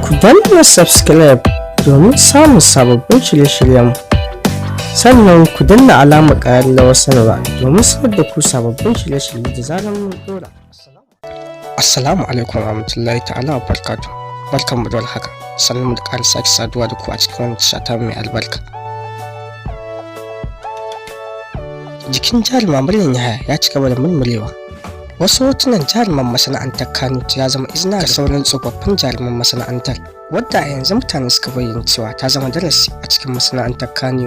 Ku danna subscribe domin samun sababbin shirye-shiryenmu. Sannan ku danna alamar ƙararrawar sanarwa domin sanar da ku sababbin shirye-shirye da zarar mun ɗora. Assalamu alaikum warahmatullahi ta'ala wa barakatuh. Barkanmu da warhaka. Sannan mu da ƙara sake saduwa da ku a cikin wannan tasha ta mai albarka. Jikin jaruma Maryam Yahaya ya ci gaba da murmurewa. Wasu hotunan jaruman masana'antar Kano ya zama izina ga sauran tsofaffin jaruman masana'antar, wadda a yanzu mutane suka bayyana cewa ta zama darasi a cikin masana'antar Kano.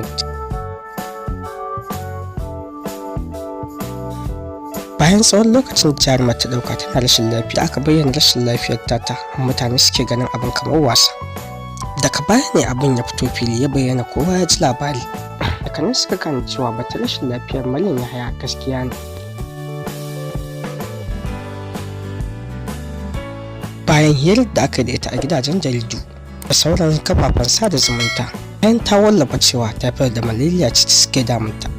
Bayan tsawon lokacin jarumar ta ɗauka tana rashin lafiya, aka bayyana rashin lafiyar tata, mutane suke ganin abin kamar wasa. Daga baya ne abin ya fito fili ya bayyana, kowa ya ji labari. Daga nan suka gane cewa batun rashin lafiyar Maryam Yahaya gaskiya ne. Bayan hirar da aka yi da ita a gidajen jaridu da sauran kafafen sada zumunta, bayan ta wallafa cewa tafiyar da malaria ce suke damunta.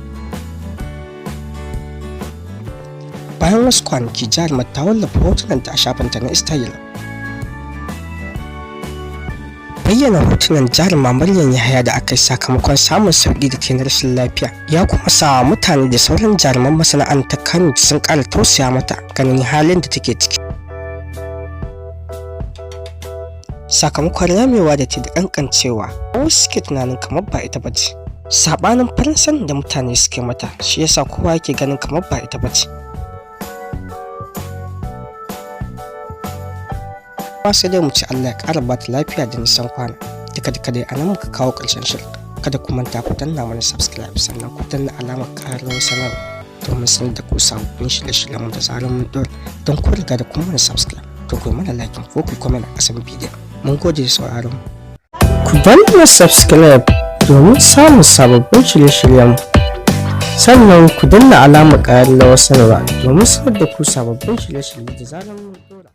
Bayan wasu kwanaki jarumar ta wallafa hotunanta a shafinta na Instagram. Bayyana hotunan jaruma Maryam Yahaya da aka yi sakamakon samun sauƙi da ta rashin lafiya ya kuma sa mutane da sauran jaruman masana'antar Kano sun ƙara tausaya mata ganin halin da take ciki. Sakamakon ramewa da ta da ƙanƙancewa, wasu suke tunanin kamar ba ita ba ce. Saɓanin farin sanin da mutane suke mata, shi yasa kowa yake ganin kamar ba ita ba ce. Sai dai mu ci Allah ya ƙara ba ta lafiya da nisan kwana. Duka duka dai anan muka kawo ƙarshen shirin. Kada ku manta ku danna mana subscribe, sannan ku danna alamar ƙararrawar sanarwa domin sanar da ku sababbin shirye-shiryen mu da zarar mun ɗora. Don ku riga da kun mana subscribe, to ku mana like ko ku comment a ƙasan bidiyon. Mun gode da sauraron mu. Ku danna subscribe domin samun sababbin shirye-shiryen mu. Sannan ku danna alamar ƙararrawar sanarwa domin sanar da ku sababbin shirye-shirye da zarar mun ɗora.